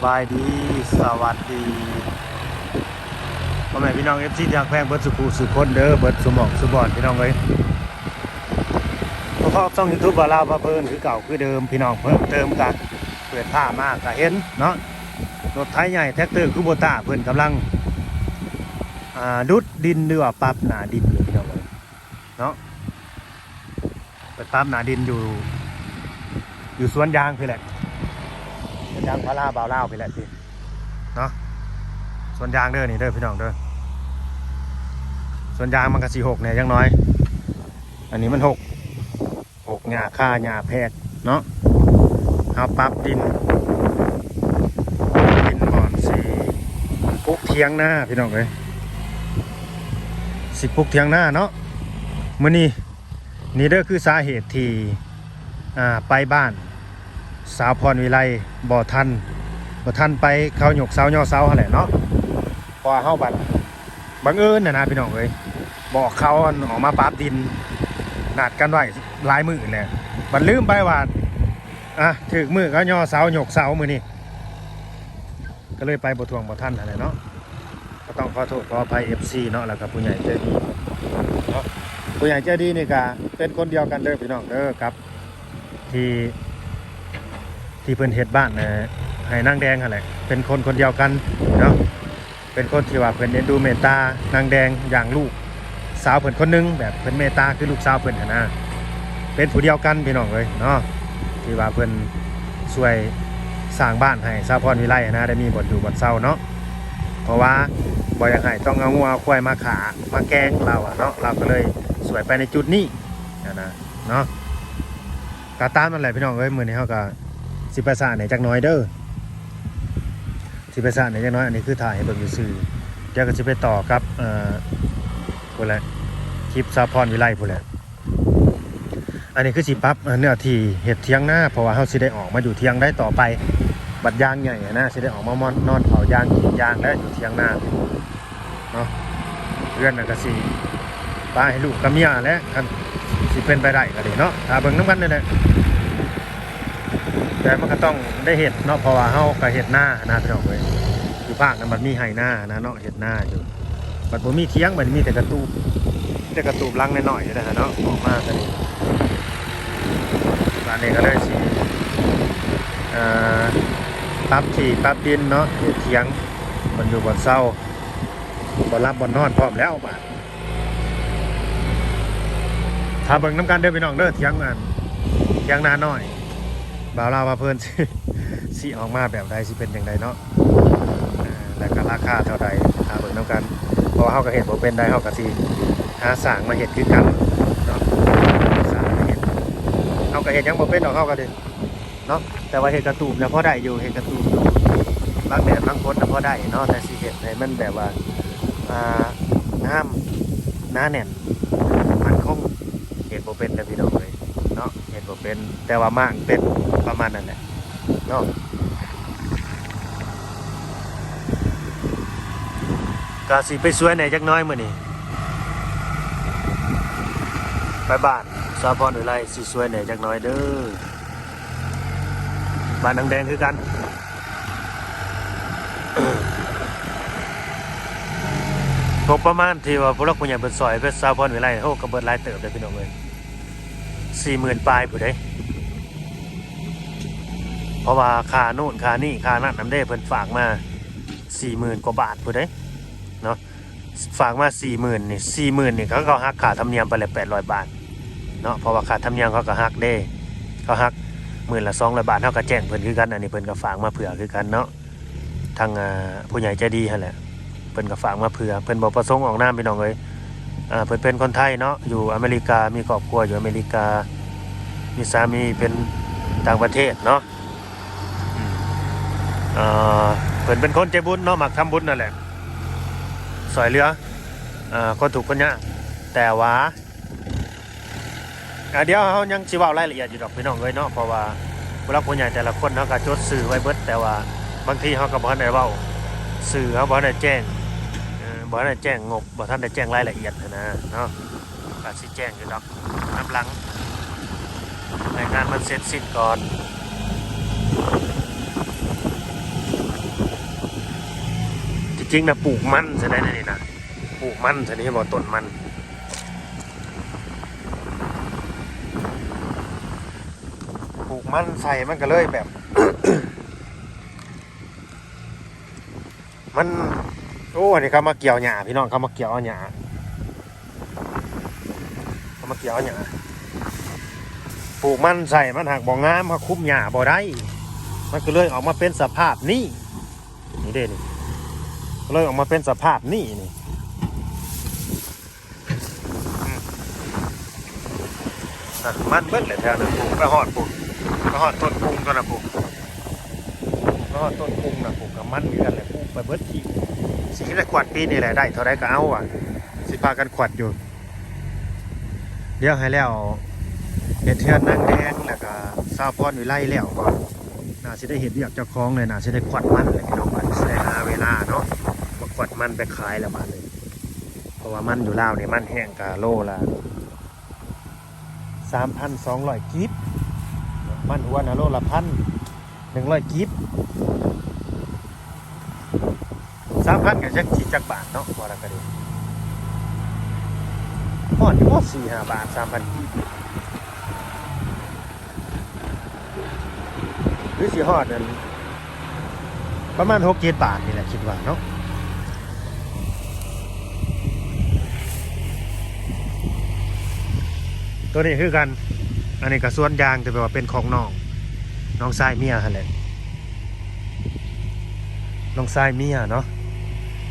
ສະບາຍດີ ສະຫວັດດີ ພໍ່ແມ່ພີ່ນ້ອງ ເອັຟຊີ ທີ່ຮັກແພງເບິດສູ່ຜູ້ສູ່ຄົນເດີ ເບິດສູ່ໝ່ອງສູ່ບ່ອນ ພີ່ນ້ອງເອີຍ. ພວກເຮົາຊ່ອງຢູທູບ ບ່າວລາວພາເພີນ ຄືເກົ່າຄືເດີມ ພີ່ນ້ອງ. ເພີ່ມເຕີມກະເປີດພາບມາກະເຫັນເນາະ ລົດໄຖໃຫຍ່ ແທກເຕີ Kubota ເພິ່ນກຳລັງ ອ່າ ດຸດດິນ ຫຼືວ່າປັບໜ້າດິນຢູ່ ພີ່ນ້ອງເອີຍເນາະ. ໄປປັບໜ້າດິນຢູ່ ຢູ່ສວນຢາງພີ້ແຫຼະ ສວນຢາງພາລາບ່າວລາວພີ້ແຫຼະ ພີ້ເນາະ. ສວນຢາງເດີນີ້ເດີ ພີ່ນ້ອງເດີ ສວນຢາງມັນກະຊິຮົກແດ່ຈັກໜ້ອຍ ອັນນີ້ມັນຮົກ ຮົກຫຍ້າຄາຫຍ້າແພກເນາະ. ເຮົາປັບດິນ ດິນບ່ອນຊິປຸກຖຽງນາ ພີ່ນ້ອງເອີຍ ຊິປຸກຖຽງນາເນາະ ມື້ນີ້. ນີ້ເດີຄືສາເຫດທີ່ ອ່າ ໄປບ້ານສາວພອນວິໄລບໍ່ທັນ ບໍ່ທັນໄປ ເຂົາຍົກເສົາຍໍເສົາຫັ້ນແຫຼະເນາະ. ເພາະວ່າເຮົາບັດບັງເອີນຫັ້ນນະ ພີ່ນ້ອງເອີຍ ບອກເຂົາອັນອອກມາປັບດິນ ນັດກັນໄວ້ຫຼາຍມື້ແລ້ວ ບັດລືມໄປວ່າ ອ່າ ຖືກມື້ເຂົາຍໍເສົາຍົກເສົາມື້ນີ້ ກໍເລີຍໄປບໍ່ຖ້ວງບໍ່ທັນຫັ້ນແຫຼະເນາະ. ກໍຕ້ອງຂໍໂທດຂໍອະໄພ ເອັຟຊີ ເນາະ ແລ້ວກໍຜູ້ໃຫຍ່ໃຈດີເນາະ. ຜູ້ໃຫຍ່ໃຈດີນີ້ກໍເປັນຄົນດຽວກັນເດີ ພີ່ນ້ອງເດີ ກັບທີ່ ທີ່ເພິ່ນເຮັດບ້ານໃຫ້ນາງແດງຫັ້ນແຫຼະ ເປັນຄົນຄົນດຽວກັນເນາະ. ເປັນຄົນທີ່ວ່າເພິ່ນເອັນດູເມດຕານາງແດງຢ່າງລູກສາວເພິ່ນຄົນໜຶ່ງ ແບບເພິ່ນເມດຕາຄືລູກສາວເພິ່ນຫັ້ນນະ ເປັນຜູ້ດຽວກັນ ພີ່ນ້ອງເອີຍເນາະ ທີ່ວ່າເພິ່ນຊ່ວຍສ້າງບ້ານໃຫ້ສາວພອນວິໄລຫັ້ນນະ ໄດ້ມີບ່ອນຢູ່ບ່ອນເຊົາເນາະ. ເພາະວ່າບໍ່ຢາກໃຫ້ຕ້ອງເອົາງົວເອົາຄວາຍມາຂ້າມາແກງລາວອະເນາະ ລາວກໍເລີຍຊ່ວຍໄປໃນຈຸດນີ້ຫັ້ນນະເນາະ. ກໍຕາມນັ້ນແຫຼະ ພີ່ນ້ອງເອີຍ ມື້ນີ້ເຮົາກໍຊິໄປຊ້າແດ່ຈັກໜ້ອຍເດີ ຊິໄປຊ້າແດ່ຈັກໜ້ອຍ ອັນນີ້ຄືຖ່າຍໃຫ້ເບິ່ງຊື່ໆ ດຽວກໍຊິໄປຕໍ່ກັບ ເອີ ພຸ້ນແຫຼະ ຄລິບສາວພອນວິໄລພຸ້ນແຫຼະ. ອັນນີ້ຄືຊິປັບ ເອີ ເນື້ອທີ່ເຮັດຖຽງນາ ເພາະວ່າເຮົາຊິໄດ້ອອກມາຢູ່ຖຽງໄດ້ຕໍ່ໄປ ບັດຢາງໃຫຍ່ຫັ້ນນະ ຊິໄດ້ອອກມານອນເຝົ້າຢາງ ກຣີດຢາງ ແລະ ຢູ່ຖຽງນາເນາະ. ເຮືອນນະກໍຊິປະໃຫ້ລູກກັບເມຍແຫຼະ ຄັນຊິເປັນໄປໄດ້ກໍດີເນາະ ຖ້າເບິ່ງນຳກັນນີ້ແຫຼະ. ແຕ່ມັນກໍຕ້ອງໄດ້ເຮັດເນາະ ເພາະວ່າເຮົາກໍເຮັດນານະ ພີ່ນ້ອງເອີຍ ຢູ່ພາກນັ້ນມັນມີໄຮ່ນານະເນາະ ເຮັດນາຢູ່ ບັດບໍ່ມີຖຽງ ບັດມີແຕ່ກະຕູບ ມີແຕ່ກະຕູບຫຼັງນ້ອຍໆຢູ່ເດ້ເນາະ ອອກມາກໍດີ. ບາດນີ້ກໍເລີຍຊິ ເອີ ປັບທີ່ປັບດິນເນາະ ເຮັດຖຽງ ບ່ອນຢູ່ບ່ອນເຊົາ ບ່ອນຫຼັບບ່ອນນອນພ້ອມແລ້ວບາດ ຖ້າເບິ່ງນຳກັນເດີພີ່ນ້ອງເດີ ຖຽງອັນ ຖຽງນານ້ອຍ ບ່າວລາວວ່າເພິ່ນ ຊິ ຊິອອກມາແບບໃດ ຊິເປັນຈັ່ງໃດເນາະ ເອີ ແລ້ວກໍລາຄາເທົ່າໃດ ຖ້າເບິ່ງນຳກັນ ເພາະວ່າເຮົາກໍເຮັດບໍ່ເປັນໃດ ເຮົາກໍຊິຫາຊ່າງມາເຮັດຄືກັນເນາະ ຊ່າງມາເຮັດ ເຮົາກໍເຮັດຫຍັງບໍ່ເປັນດອກ ເຮົາກໍດີ ເນາະ ແຕ່ວ່າເຮັດກະຕູບນະພໍໄດ້ຢູ່ ເຮັດກະຕູບຢູ່ ບາງແດດບາງຝົນນະພໍໄດ້ເນາະ ແຕ່ຊິເຮັດໃຫ້ມັນແບບວ່າ ອ່າ ງາມ ໜາແໜ້ນ ໝັ້ນຄົງ ເຮັດບໍ່ເປັນເດີພີ່ນ້ອງເອີຍເນາະ ເຮັດບໍ່ເປັນ ແຕ່ວ່າມ້າງເປັນ ປະມານນັ້ນແຫຼະເນາະ. ກະຊິໄປຊ່ວຍແດ່ຈັກໜ້ອຍມື້ນີ້ ໄປບ້ານສາວພອນວິໄລ ຊິຊ່ວຍແດ່ຈັກໜ້ອຍເດີ. ບ້ານນາງແດງຄືກັນ ງົບປະມານທີ່ວ່າຜູ້ຫຼັກຜູ້ໃຫຍ່ເພິ່ນຊ່ອຍເປັນສາວພອນວິໄລ ໂອ້ ກໍເບິດຫຼາຍເຕີບເດ້ພີ່ນ້ອງເອີຍ ສີ່ໝື່ນປາຍພຸ້ນເດ້ ເພາະວ່າຄ່າໂນ່ນຄ່ານີ້ຄ່ານັ້ນນຳເດ້ ເພິ່ນຝາກມາສີ່ໝື່ນກວ່າບາດພຸ້ນເດ້ເນາະ. ຝາກມາສີ່ໝື່ນນີ້ ສີ່ໝື່ນນີ້ ເຂົາກໍຫັກຄ່າທຳນຽມໄປແລ້ວແປດຮ້ອຍບາດເນາະ ເພາະວ່າຄ່າທຳນຽມເຂົາກໍຫັກເດ້ ເຂົາຫັກໝື່ນລະສອງຮ້ອຍບາດ ເຮົາກໍແຈ້ງເພິ່ນຄືກັນ ອັນນີ້ເພິ່ນກໍຝາກມາເຜື່ອຄືກັນເນາະ ທາງ ອ່າ ຜູ້ໃຫຍ່ໃຈດີຫັ້ນແຫຼະ ເພິ່ນກໍຝາກມາເຜື່ອ ເພິ່ນບໍ່ປະສົງອອກນາມ ພີ່ນ້ອງເອີຍ ອ່າ ເພິ່ນເປັນຄົນໄທເນາະ ຢູ່ອາເມລິກາ ມີຄອບຄົວຢູ່ອາເມລິກາ ມີສາມີເປັນຕ່າງປະເທດເນາະ. ເອີ ເພິ່ນເປັນຄົນໃຈບຸນເນາະ ມັກທຳບຸນນັ້ນແຫຼະ ຊ່ອຍເຫຼືອ ເອີ ຄົນທຸກຄົນຍາກ ແຕ່ວ່າ ອ່າ ດຽວເຮົາຍັງຊິເວົ້າລາຍລະອຽດຢູ່ດອກພີ່ນ້ອງເອີຍເນາະ ເພາະວ່າຜູ້ຫຼັກຜູ້ໃຫຍ່ແຕ່ລະຄົນເຮົາກໍຈົດຊື່ໄວ້ເບິດ ແຕ່ວ່າບາງທີເຮົາກໍບໍ່ທັນໄດ້ເວົ້າຊື່ ເຮົາບໍ່ທັນໄດ້ແຈ້ງ ເອີ ບໍ່ທັນໄດ້ແຈ້ງງົບ ບໍ່ທັນໄດ້ແຈ້ງລາຍລະອຽດຫັ້ນນະເນາະ ກໍຊິແຈ້ງຢູ່ດອກ ນຳຫຼັງໃຫ້ງານມັນເສັດສິ້ນກ່ອນ. ຈິງນະ ປູກມັນຊະໄດ໋ນີ້ນະ ປູກມັນຊະນີ້ ເຫັນບໍ່ ຕົ້ນມັນ ປູກມັນໃສ່ ມັນກໍເລີຍແບບ ມັນ ໂອ້ ອັນນີ້ເຂົາມາກ່ຽວຫຍ້າພີ່ນ້ອງ ເຂົາມາກ່ຽວເອົາຫຍ້າ ເຂົາມາກ່ຽວເອົາຫຍ້າ ປູກມັນໃສ່ ມັນຫາກບໍ່ງາມ ເຮົາຄຸມຫຍ້າບໍ່ໄດ້ ມັນກໍເລີຍອອກມາເປັນສະພາບນີ້ ນີ້ເດ້ນີ້ ກໍເລີຍອອກມາເປັນສະພາບນີ້ນີ້. ອືມ ອ່ະ ມັນເບິດແຫຼະແຖວນັ້ນ ປູກໄປຮອດພຸ້ນ ໄປຮອດຕົ້ນກຸງຕົວນະພຸ້ນ ປູກໄປຮອດຕົ້ນກຸງນະ ປູກກັບມັນຄືກັນແຫຼະ ປູກໄປເບິດທີ່ ຊິໄດ້ຂວັດປີນີ້ແຫຼະ ໄດ້ເທົ່າໃດກໍເອົາວ່າ ຊິພາກັນຂວັດຢູ່ ດຽວໃຫ້ແລ້ວ ເຮັດເຮືອນນາງແດງ ແລ້ວກໍສາວພອນວິໄລແລ້ວກ່ອນ ໜ້າຊິໄດ້ເຮັດວຽກເຈົ້າຂອງເລີຍ ໜ້າຊິໄດ້ຂວັດມັນເລີຍພີ່ນ້ອງ ບັດຊິໄດ້ຫາເວລາເນາະ ມາຂວັດມັນໄປຂາຍແລ້ວບາດນີ້ ເພາະວ່າມັນຢູ່ລາວນີ້ ມັນແຫ້ງກະໂລລະສາມພັນສອງຮ້ອຍກີບ ມັນຫົວນະໂລລະພັນໜຶ່ງຮ້ອຍກີບ ສາມພັນກໍຈັກຊິຈັກບາດເນາະ ວ່າລະກໍດີ ຮອດຢູ່ບໍ່ ສີ່ຫ້າບາດ ສາມພັນກີບ ຫຼືຊິຮອດນັ້ນ ປະມານຫົກເຈັດບາດນີ້ແຫຼະ ຄິດວ່າເນາະ ໂຕນີ້ຄືກັນ ອັນນີ້ກໍສວນຢາງ ແຕ່ແບບວ່າເປັນຂອງນ້ອງ ນ້ອງຊາຍເມຍຫັ້ນແຫຼະ ນ້ອງຊາຍເມຍເນາະ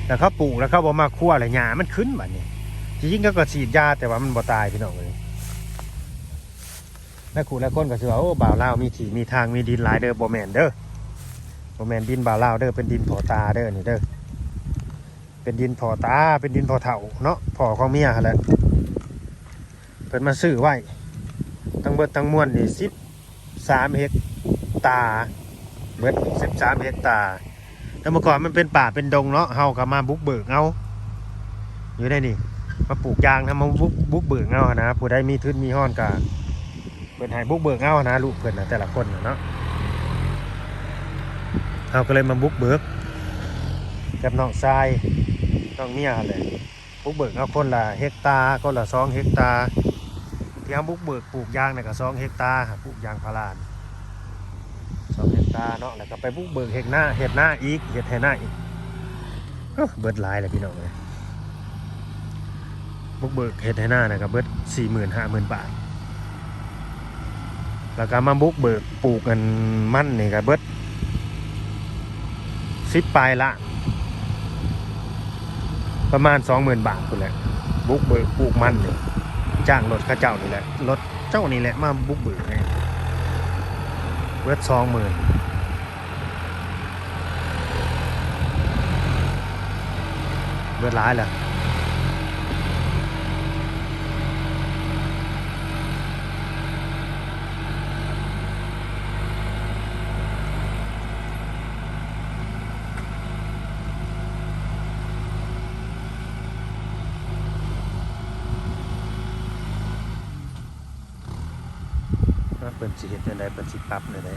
ແລ້ວເຂົາປູກ ແລ້ວເຂົາບໍ່ມາຄົວ ແລ້ວຫຍ້າມັນຂຶ້ນບາດນີ້ ທີ່ຈິງເຂົາກໍສີດຢາ ແຕ່ວ່າມັນບໍ່ຕາຍ ພີ່ນ້ອງເອີຍ. ຫຼາຍຄູ່ຫຼາຍຄົນກໍຊິວ່າ ໂອ້ ບ່າວລາວມີທີ່ມີທາງ ມີດິນຫຼາຍເດີ້ ບໍ່ແມ່ນເດີ້ ບໍ່ແມ່ນດິນບ່າວລາວເດີ້ ເປັນດິນພໍ່ຕາເດີ້ ນີ້ເດີ້ ເປັນດິນພໍ່ຕາ ເປັນດິນພໍ່ເຖົ້າເນາະ ພໍ່ຂອງເມຍຫັ້ນແຫຼະ ເພິ່ນມາຊື້ໄວ້ ທັງເບິດທັງມວນນີ້ສິບສາມເຮັກຕາ ເບິດສິບສາມເຮັກຕາ ແຕ່ເມື່ອກ່ອນມັນເປັນປ່າເປັນດົງເນາະ ເຮົາກໍມາບຸກເບີກເອົາ ຢູ່ໃນນີ້ ມາປູກຢາງນຳ ມາບຸກ ບຸກເບີກເອົາຫັ້ນນະ ຜູ້ໃດມີທຶນມີຮອນກໍ ເພິ່ນໃຫ້ບຸກເບີກເອົານະ ລູກເພິ່ນນະ ແຕ່ລະຄົນນະເນາະ ເຮົາກໍເລີຍມາບຸກເບີກກັບນ້ອງຊາຍ ນ້ອງເມຍຫັ້ນແຫຼະ ບຸກເບີກເອົາຄົນລະເຮັກຕາ ຄົນລະສອງເຮັກຕາ ທີ່ເຮົາບຸກເບີກປູກຢາງນະກໍສອງເຮັກຕາ ປູກຢາງພາລາສອງເຮັກຕາເນາະ ແລ້ວກໍໄປບຸກເບີກເຮັດນາ ເຮັດນາອີກ ເຮັດໄຮ່ນາອີກ ເອີ ເບິດຫຼາຍແຫຼະພີ່ນ້ອງເອີຍ ບຸກເບີກເຮັດໄຮ່ນານະກໍເບິດສີ່ໝື່ນຫ້າໝື່ນບາດ ແລ້ວກໍມາບຸກເບີກປູກອັນມັນນີ້ກໍເບິດສິບປາຍລ້ານ ປະມານສອງໝື່ນບາດພຸ້ນແຫຼະ ບຸກເບີກປູກມັນນີ້ ຈ້າງລົດເຂົາເຈົ້ານີ້ແຫຼະ ລົດເຈົ້ານີ້ແຫຼະມາບຸກເບີກໃຫ້ ເບິດສອງໝື່ນ ເບິດຫຼາຍແລ້ວ. ວ່າເພິ່ນຊິເຮັດແນວໃດ ເພິ່ນຊິປັບແນວໃດ.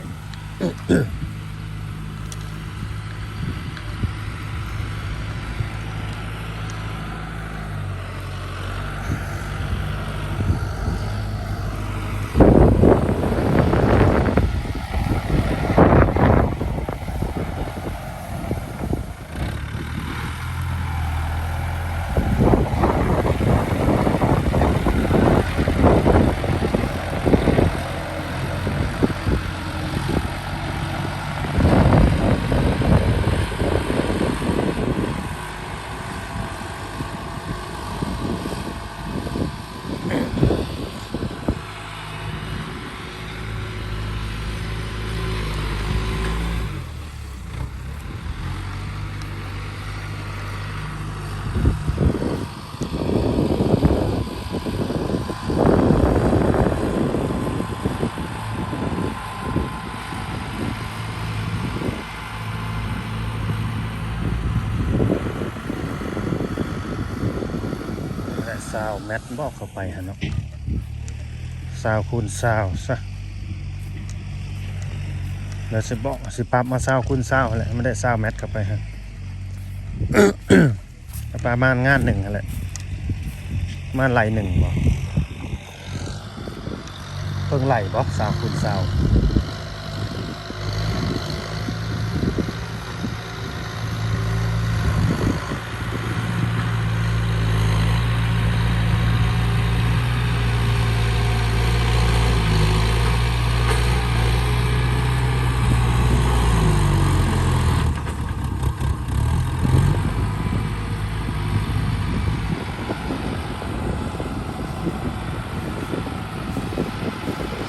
ແລະ ຊາວແມັດ ບໍ່ເຂົ້າໄປຫັ້ນເນາະ ຊາວຄູນຊາວຊະ ແລ້ວຊິເບາະ ຊິປັບມາຊາວຄູນຊາວຫັ້ນແຫຼະ ມັນໄດ້ຊາວແມັດເຂົ້າໄປຫັ້ນ. ປະມານງານໜຶ່ງຫັ້ນແຫຼະ ປະມານໄຮ່ໜຶ່ງບໍ ເຄິ່ງໄຮ່ບໍ ຊາວຄູນຊາວ.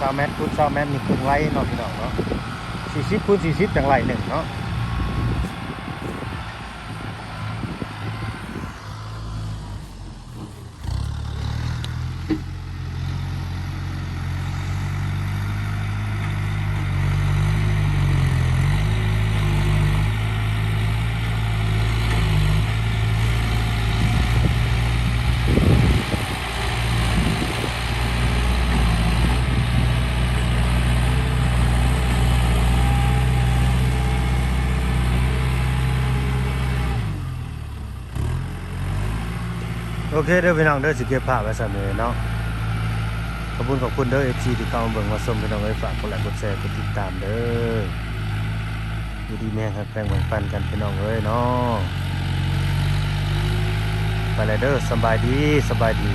ຊາວແມັດຄູນຊາວແມັດນີ້ເຄິ່ງໄຮ່ເນາະພີ່ນ້ອງເນາະ ສີ່ສິບຄູນສີ່ສິບຈັ່ງໄຮ່ໜຶ່ງເນາະ. ໂອເຄເດີພີ່ນ້ອງເດີ ຊິເກັບພາບໄວ້ສ່ຳນີ້ເນາະ. ຂອບຄຸນ ຂອບຄຸນເດີ ເອັຟຊີ ທີ່ເຂົ້າມາເບິ່ງມາຊົມ ພີ່ນ້ອງເອີຍ ຝາກກົດໄລກົດແຊ ກົດຕິດຕາມເດີ. ຢູ່ດີມີແຮງ ຮັກແພງແບ່ງປັນກັນ ພີ່ນ້ອງເອີຍເນາະ. ໄປແລ້ວເດີ ສະບາຍດີ ສະບາຍດີ.